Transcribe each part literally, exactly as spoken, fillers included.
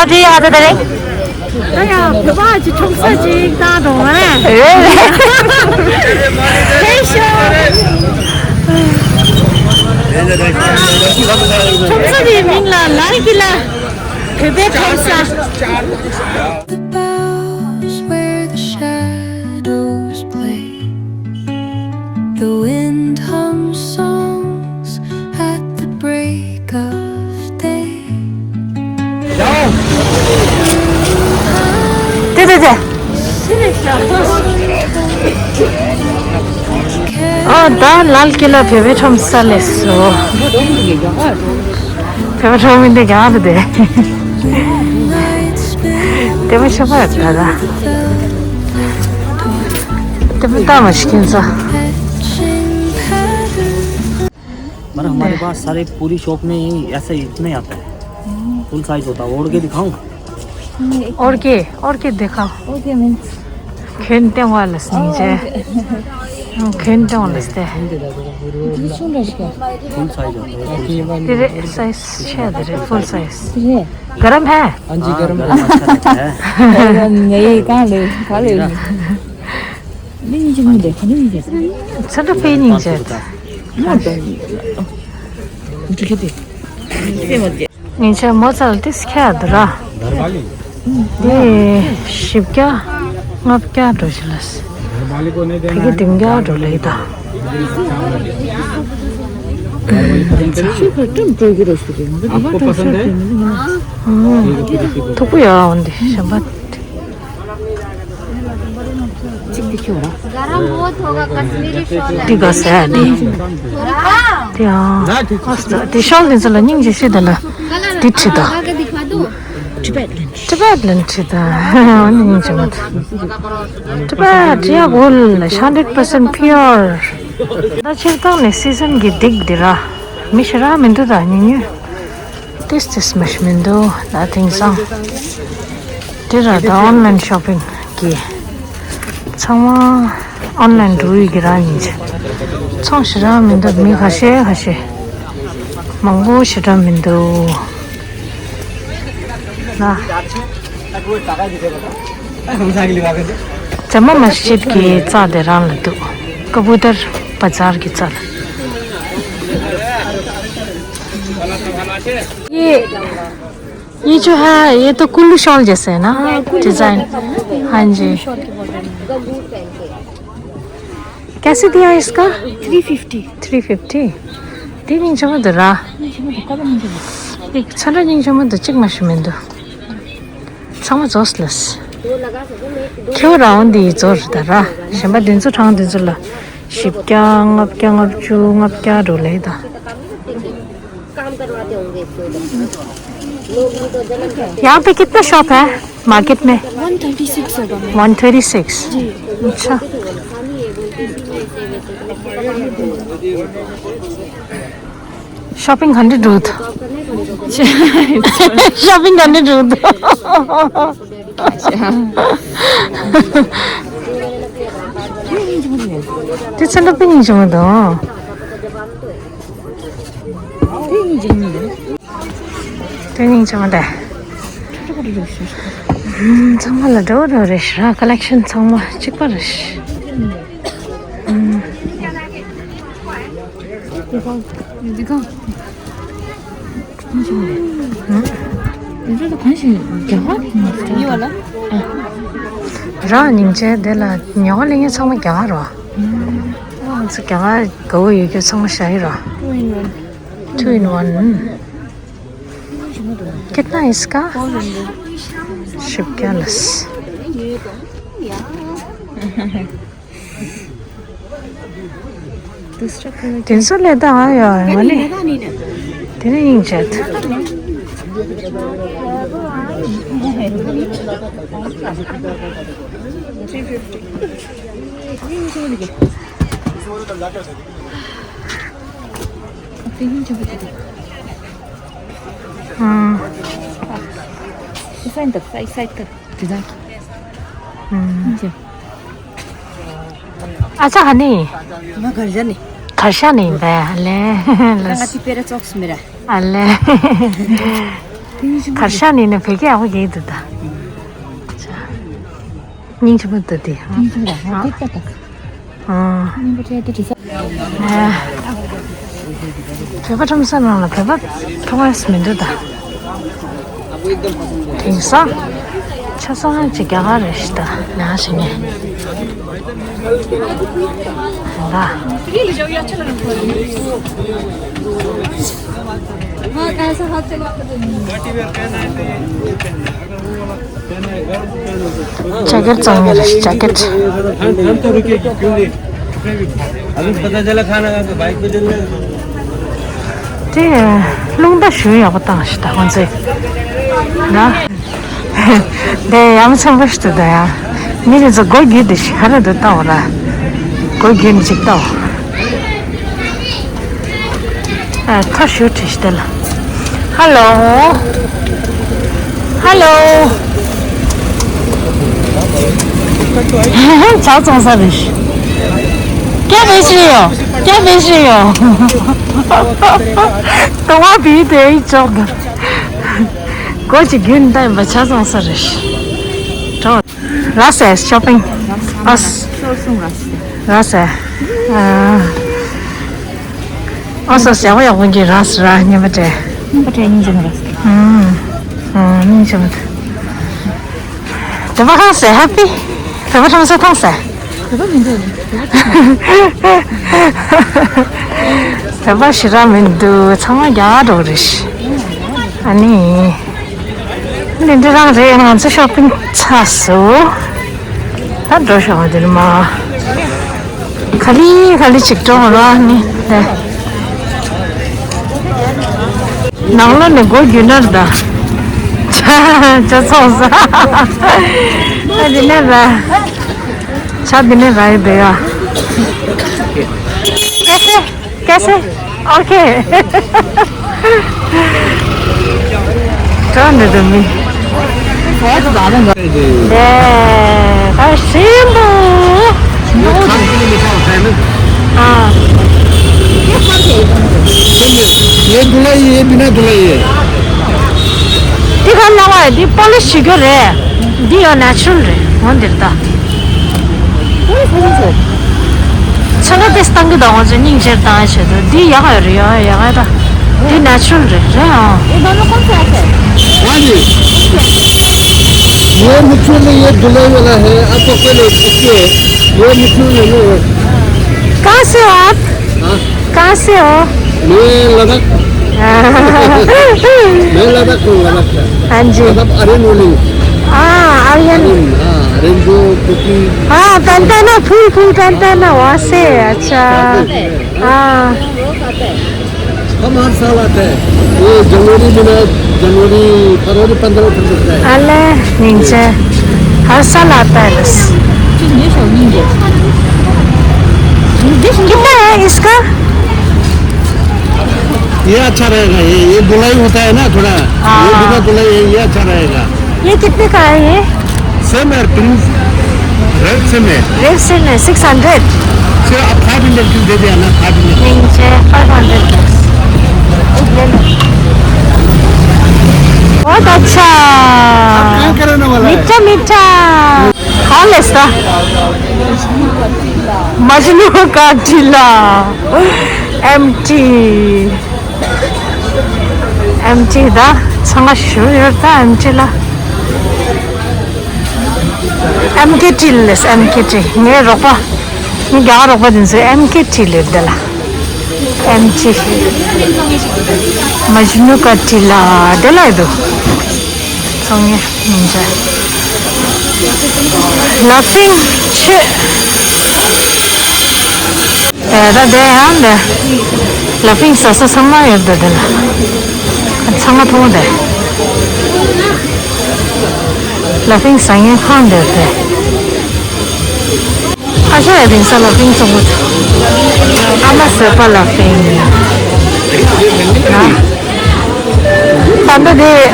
ཨ་ཅེ་ཡ་ད་ད་རེད། ཨ་ཡ་བོད་པ་ཅིག་ཁྲོམ་ས་ཅིག་བཏང་འགྲོ་བ་རེད། ཕེབས་ཤོག་ཁྲོམ་ས་དེའི་མིང་ལ་ལཱལ་ཀི་ལ། བོད་པའི་ཁྲོམ་ས། The bells where the shadows play. The wind hums songs at the break of day. དེ་དེ་དེ། ཨ་ད་ལཱལ་ཀི་ལ་བོད་པའི་ཁྲོམ་ས་སླེབས་སོང་། བོད་པའི་ཁྲོམ་མི་འདི་ག་རེ་དེ། དེ་མ་ཤོད་པར་ད་ད། དེ་མ་ད་མ་ཤི་ཁན་ས། पर हमारे पास सारे पूरी शॉप में ही ऐसा ही इतना ही आता है। फुल साइज होता है। ओढ़ के दिखाऊं? और के, और के देखा? ओके मीन्स ཁྱོད་སྟེང་བ་ལ་སྙིང་རྗེ། ཁྱོད་སྟེང་བ་ལ་སྟེ། फुल साइज होता है। དེ་རེད། སའི་ཛི་ཆེ་དེ་རེད། ཕུལ་སའི་ཛི། गरम है? हाँ जी, गरम है। हाँ, गरम अच्छा लगता है। ངའི་གང་ལས་ག་ལས། ཚ་འདྲ་པའི་སྙིང་རྗེ། སྙིང་རྗེ་མོ་ཚལ་ཏིས་ཁྱད་དུ་ར། འདི་བཞི་བརྒྱ་ལྔ་བརྒྱ་འགྲོ་ཞིག་ལ། ཕ་གི་བདུན་བརྒྱ་འགྲོ་ལེ་ད། आपको पसंद है? ཐུག་པོ་ཡོད་འོན་ཏེ་གཞན་པ། གཅིག་དེ་ཁྱོད་ར། गरम बहुत होगा, कश्मीरी शॉल है। དེ་ག་ཟེར་ཡ་དེ། हाँ। དེ་ཨང་། ཨ་སྟ་དེ་ཤོལ་དེ་ཚོ་ལ་སྙིང་རྗེ་ཤེས་དེ་ལ། དེ་ཁྲིད་ད། Tibetan ཁྲིད་ད། ཨ་ནི་སྙིང་རྗེ་མ་ད། Tibet ཡ་གོ་ལ་hundred percent pure། ད་ཕྱིར་བཏང་ནས་སི་ཛན་གི་སྡིག་དེ་ར། མི་ཤི་ར་མི་འདུག་ད་ཉུང་ཉུང་། ཏིས་ཏིས་མ་ཤི་མི་འདུག་ད་དེང་སང་། དེ་ར་ད་ཨོན་ལན་ཤོ་པིང་གི། ཚང་མ་ཨོན་ལན་འགྲོ་ཡི་གི་ར་ཉིན་ཆ། ཚོང་ཞེ་དྲག་མི་འདུག་མི་ཁ་ཤས་ཁ་ཤས། མང་པོ་ཞེ་དྲག་མི་འདུག་ན། ཇ་མ་མ་ཤེད་ཀྱི་རྩ་དེ་རང་ལ་འདུག་ཀ་བུ་ཏར་བ་ཛར་གྱི་རྩ་ལ། ये, ये जो है, ये तो कुल्लू शॉल जैसे है ना? हाँ, कुल्लू डिजाइन। शॉल। हाँ जी। कुल्लू शॉल के बॉर्डर में। कैसे दिया इसका? Three fifty. Three fifty. དེ་སྙིང་རྗེ་མོ་འདུག་ར། སྙིང་རྗེ་མོ་འདུག་ཀ་པ་སྙིང་རྗེ་མོ་འདུག་དེ་ཚ་འདྲ་སྙིང་རྗེ་མོ་འདུག་གཅིག་མ་ཤི་མི་འདུག་ཚང་མ་རྫོགས་ལས། ཁྱེའུ་རང་འདི་རྫོགས་རེད་ད་ར། གཞན་པ་འདི་ཚོ་གྲངས་འདི་ཚོ་ལ་བཞི་བརྒྱ་ལྔ་བརྒྱ་ལྔ་བཅུ་ལྔ་བརྒྱ་འགྲོ་ལེ་ད། काम करवाते होंगे इसके उधर। लोग भी तो जलन करते हैं। यहाँ पे कितना शॉप है मार्केट में? वन थर्टी सिक्स होगा मैम। One thirty six. जी। अच्छा। शॉपिंग करने दूध। शॉपिंग करने दूध। अच्छा। དེ་ཚོ་འདྲ་པོ་ཡིན་བྱུང་བ་དང་། དེ་སྙིང་རྗེ་མོ་འདུག་དེ་སྙིང་རྗེ་མོ་འདུག་ཚང་མ་ལ་འདྲ་བོ་འདྲ་བོ་རེད་ཤག་ཀ་ལེག་ཤན་ཚང་མ་གཅིག་པ་རེད་ཤག་འདི་གང་། འདི་གང་། རང་སྙིང་རྗེ་དེ་ལ་ཉོ་ག་ལེན་མཁན་ཚང་མ་རྒྱ་གར་རོ། ང་ཚོ་རྒྱ་གར་དགའ་བོ་ཡོད་རྒྱུ་ཚང་མ་བཞག་ཡོད་རོ། Two in one. कितना है इसका? Four hundred. शिव क्या लस। दूसरा कलर དེ་ཚོ་ལས་ད་ཨ་ཡ་ང་ནི་དེ་ནི་ཡིན་ཆད། ཨ། ཨ། ཨ། ཨ་ཅག་ཧ་ནི། ང་གར་ཞ་ནི། གར་ཞ་ནི་ཡིན་པས། ཨ་ལེ། ང་ཏི་པེ་ར་ཙོགས་མི་ར། ཨ་ལེ། གར་ཤག་ནས་ནི་བོད་སྐད་ཡག་པོ་རྒྱག་གི་འདུག་ད། སྙིང་རྗེ་མོ་འདུག་དེ། སྙིང་རྗེ་མོ་ར་ང་ཨ། བོད་པ་ད། ཨ། སྙིང་པོ་བྲལ་ཏེ་དྲི་ས། ཨ། བོད་པ་ཁྲོམ་ས་ནང་ལ་བོད་པ་མཐོང་ཡས་མི་འདུག་ད། དེང་སང་ཆ་ཚང་ཅིག་རྒྱ་གར་རེད་ཤི་ད་ལ་ཞིག་ནས། ད། ཇེ་ཀེཊ་བཙོང་ཡ་རེད། ཇེ་ཀེཊ། अभी पता चला खाना खा के बाइक पे चल रहे हैं। དེ་རླུང་རྟ་ཞུ་ཡག་པོ་བཏང་ཞིག་ད་ཁོང་ཚོས་ན། དེ་ཡ་མཚན་པོ་ཞིག་ཏུ་ད་ཡ། མི་རེ་ཚོ་སྒོ་བརྒྱུད་དེ་ཞིག་ག་རེ་འདུག་ལྟ་འོ་ར། སྒོ་བརྒྱུད་ནས་ཅིག་ལྟ་འོ། ཨ། ཐོ་ཞུ་བྲིས་ཤིག་དེ་ལ། ཧ་ལོ། ཧ་ལོ། ཇ་བཙོང་ས་རེད། क्या बेच रहे हो? क्या बेच रहे हो? तो वहाँ भी तो यही चौक। कोची गिन टाइम बच्चा सो सर। तो रस है शॉपिंग। अस। रस है। अस अस याव याव की रस रा ने बटे। बटे नहीं जम रस। हम्म। हम्म, नहीं जम। तो वहाँ से हैप्पी। तो वहाँ से था से। དེ་པ་ཞི་ར་མི་འདུག་ཚང་མ་རྒྱ་གར་འགྲོ་རེད། ཨ་ནི། འདི་འདྲ་རང་རེད། ང་ཚོ་ཤོ་པིང་ཚར་སོང་། ད་འགྲོ་ཤོག་འདིར་མ། ག་ལི་ག་ལི་ཅིག་འགྲོ་ར་ནི་དེ། ནང་ལོགས་ནས་སྒོ་རྒྱུ་ནར་ད། ཅ་ཅ་ཚོགས་ས། ཨ་འདི་ནས་ར། ཆ་འདི་ནས་ར་ཡི་བེ་ཡ། कैसे? कैसे? ओके। གྲོ་འདི་དུ་མི། དེ་ད་ཞིམ་པོ། हाँ। ये धुलाई है, बिना धुलाई है। འདི་ག་ལ་བ་འདི་པོ་ལིཤ་བྱེད་རྒྱུ་རེད། འདི་ཡང་ནེ་ཅུ་རལ་རེད། འོ་འདིར་ད། ཆ་ག་ཏེ་སྟང་གི་དང་འོ་ཚོ་སྙིང་རྗེར་བཏང་ཡ་བྱེད་དོ། འདི་ཡག་ཡོད་རེད། ཡག་ཡག་ཡག་ད། འདི་ནེ་ཅུ་རལ་རེད་རེད་ཨང་། ये दोनों कौन सा है सर? हाँ जी। ये मिट्टी में ये धुलाई वाला है, आपको पहले इसके, ये मिट्टी में ये। कहाँ से हो आप? हाँ? कहाँ से हो? मैं लद्दाख। मैं लद्दाख हूँ, लद्दाख का। हाँ जी। मतलब आर्यन ओली। हाँ, आर्यन। आर्यन, हाँ, रेंजो, कुकी। हाँ, टनटना, फुल, फुल टनटना, वहाँ से, अच्छा। हाँ। हम हर साल आते हैं। ये जनवरी में ना, जनवरी, फरवरी पन्द्रह को मिलता है। अले, नीचे। हर साल आता है बस। कितना है इसका? ये अच्छा रहेगा, ये, ये धुलाई होता है ना थोड़ा, ये हाँ। बिना धुलाई है, ये अच्छा रहेगा। ये कितने का है ये? सेम है, प्रिंस, रेट सेम है। रेट सेम है, सिक्स हंड्रेड। चलो, आप फाइव हंड्रेड की दे दिया ना, फाइव हंड्रेड। नहीं, मुझे फाइव हंड्रेड बस। ले लो। बहुत अच्छा। आप कहाँ का रहने वाला है? मीठा मीठा। खा ले सा। मजनू का टीला। एमटी। एमटी दा, ཚང་མ་ཞུ་ཡོད་ད་ཨེམ་ཆི་ལ། ཨེམ་ཀེ་ཊི་ལས་ཨེམ་ཀེ་ཊི། ངའི་རོགས་པ། ངའི་རྒྱ་གར་རོགས་པ་དེ་ཚོས་ཨེམ་ཀེ་ཊི་ལས་དེ་ལ། ཨེམ་ཆི། མཇ་ནུ་ཀ་ཊི་ལ་དེ་ལ་ཡོད་དོ། ཚང་ངེ་མིན་ཅ། ལ་ཕིང་ཆེ། ད་དེ་ཡང་འདི། ལ་ཕིང་ཟ་ས་ཚང་མ་ཡོད་འདི་དེ་ལ། ཚང་མ་མཐོང་དེ། ལ་ཕིང་ཟ་ངེ་ཁང་འདི་དེ། ཨ་ཅག་ཡ་དེང་སང་ལ་ཕིང་བཙོང་གི་འདུག་ཨ་མ་བཟོད་པ་ལ་ཕིང་། ད་ལྟ་དེ་ཨ།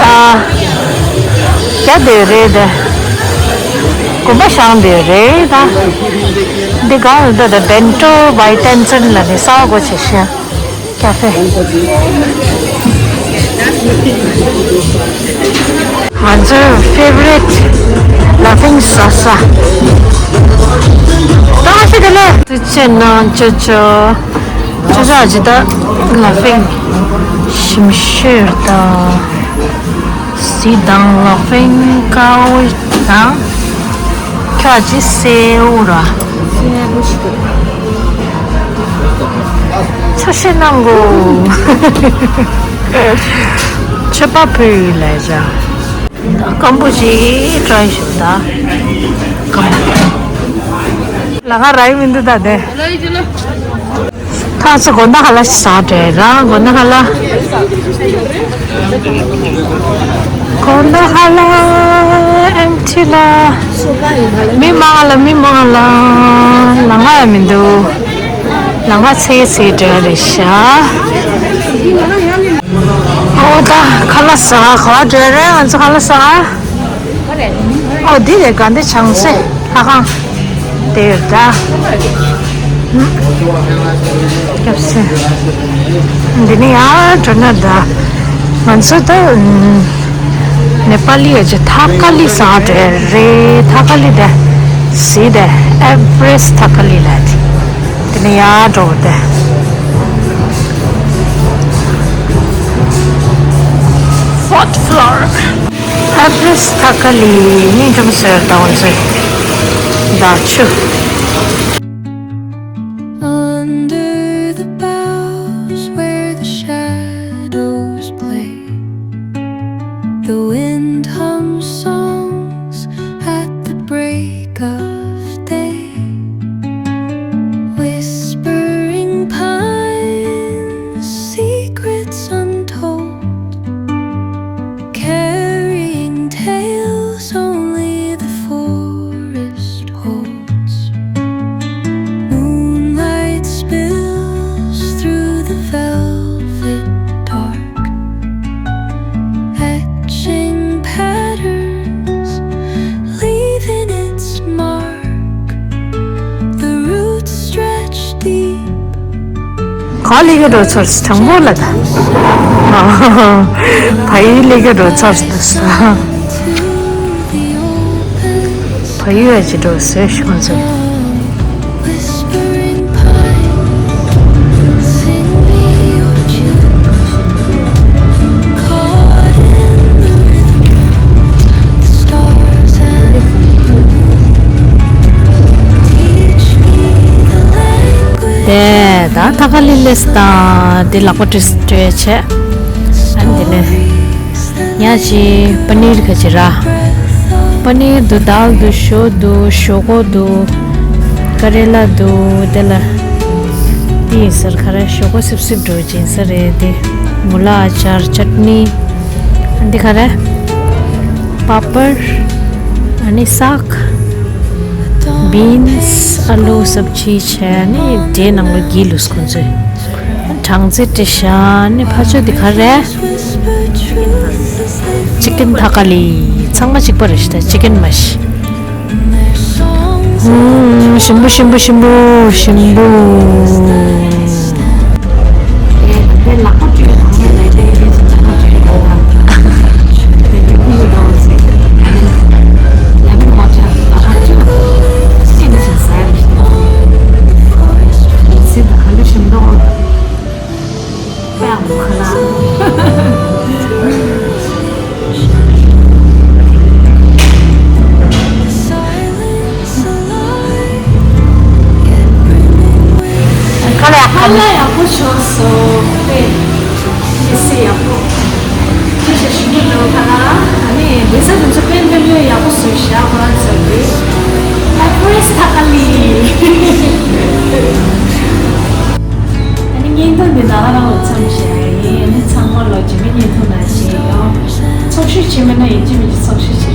རྒྱ་དེ་རེད་དེ། དགོན་པ་བཞེངས་དེ་རེད་ད། འདི་གང་ལ་ད་ད་བེན་ཊོ་བའི་ཏན་ཙན་ལ་ནི་ས་སྒོ་ཆེ་ཤོས། ཀ་ཧྥེ། ང་ཚོའི་ཕེ་ཝ་རི་ཊི་ལ་ཕིང་ས་ས། ད་ང་ཚོ་ག་ལེ། དེ་ཆེ་ན་ཅོ་ཅོ། ཅོ་ཅོ་ཨ་ཅི་ད་ལ་ཕིང་ཞིམ་ཤོས་ད། སི་དང་ལ་ཕིང་ཀའོ་དང་། ཁྱོད་ཀྱི་སེའུ་ར། ཆ་ཤས་གནང་གོ། ཆོས་པ་ཕུལ་ལས་བྱ། སྐམ་པོ་ཞིག་ཏྲའི་ཞུ་ད། སྐམ་པོ། ལ་ང་ར་ཡི་མི་འདུག་ད་དེ། ཐག་ཆོད་དགོན་བདག་ཧ་ལ་ཞིག་ཟ་འདྲེ་ར་དགོན་བདག་ཧ་ལ། དགོན་བདག་ཧ་ལ་ཨེམ་ཆི་ལ། མི་མང་ལ་མི་མང་ལ། ལ་ང་ཡང་མི་འདུག་ལ་ང་ཚེ་ཚེ་འདྲེ་རེད་ཤག་ཨོ་ད་ཁ་ལག་ཟ་ག་བ་འདྲེ་རེད། ང་ཚོ་ཁ་ལག་ཟ། ཨོ་འདི་རེད། དགའ་ལྡན་བྱང་སེམས་ལྷ་ཁང་དེ་ཡོད་ད། སྐྱབས་སེ། འདི་ནས་ཡར་འགྲོ་ན་ད། ང་ཚོ་ད་ནེ་པ་ལི་ཡོད་ཀྱི་ཐ་ཀ་ལི་ཟ་འདྲེ་རེད། ཐ་ཀ་ལི་དེ་སི་དེ་ཨེ་ཝ་རེ་སི་ཐ་ཀ་ལི་ལ་དེ། དེ་ནས་ཡར་འགྲོ་བ་དེ། ཕོར་ཊི་ཕི་ལོར། ཨེ་ཝ་རེ་སི་ཐ་ཀ་ལི་ནི་འགྲོ་མི་ཟེར་ད་འོན་ཚེ། ད་ཆུ། Under the boughs where the shadows play, the wind hums songs at the break of day. Whispering pines, secrets untold, carrying tales only the forest holds. Moonlight spills through the velvet dark, etching patterns, leaving its mark. The roots stretch deep. ག་ལི་ག་འགྲོ་ཚར་སི་དྲང་པོ་ལ་ད། ཕ་ཡུལ་ལི་ག་འགྲོ་ཚར་སི་ད་ས། ཕ་ཡུལ་ཨ་ཅི་འགྲོ་ཟེར་ཤོང་ཚར། དེ་ད་ཐ་ཀ་ལི་ལས་དང་དེ་ལག་པ་བྲེས་བྲེས་བྱས། ཨ་ནི་དེ་ནས་ཡང་ཅི་པ་ནིར་ཁ་ཅི་ར། པ་ནིར་འདུག་དཱལ་འདུག་ཞོ་འདུག་ཞོག་ཁོག་འདུག་ཀ་རེ་ལ་འདུག་དེ་ལ་དེ་ཡིན་ཟེར་ཁ་ར་ཞོག་ཁོག་སིབ་སིབ་འགྲོ་ཅིང་ས་རེད་དེ། མུ་ལ་ཨ་ཅར་ཅཊ་ནི། འདི་ག་རེ། པ་པར། ཨ་ནི་སག་བིན་སི་ཨ་ལུ་སབ་ཅི་བྱས་ནི་འབྲས་ནང་ལོ་གི་ལུས་ཁོང་ཚོས། གྲང་རྩེད་བྲེ་ཤ་ནི་ཕ་ཆོས་འདི་ག་རེ། ཅི་ཀིན་ཐ་ཀ་ལི། ཚང་མ་གཅིག་པ་རེད་ཤི་ད་ཅི་ཀིན་མ་ཤི། ཞིམ་པོ་ཞིམ་པོ་ཞིམ་པོ་ཞིམ་པོ། ཁ་ལག་ཡག་པོ་བྱུང་སོང་། དཔེ་མི་སྲིད་ཡག་པོ། ཁྱེད་ཚོ་ཞིམ་པོ་འདུག་ག་ལ། ཨ་ནི་འདི་ས་དེ་ཚོ་དཔེ་དཔེ་མི་ཡག་པོ་བཟོས་ཤག་ཁོ་རང་ཚོ་གི་ལ་ཕོ་རེ་སི་ཐ་ཀ་ལི། ཨ་ནི་བརྙན་ཐུང་འདི་ད་ག་རང་ལ་མཚམས་བཞག་ཡིན། ཨ་ནི་ཚང་མ་ལོ་རྗེས་མའི་བརྙན་ཐུང་ནང་བཞིན་ཡོང་། ཚོགས་ཞུགས་བྱེད་མེད་ན་ཡིན་གཅིག་མིན་གཅིག་ཚོགས་ཞུགས་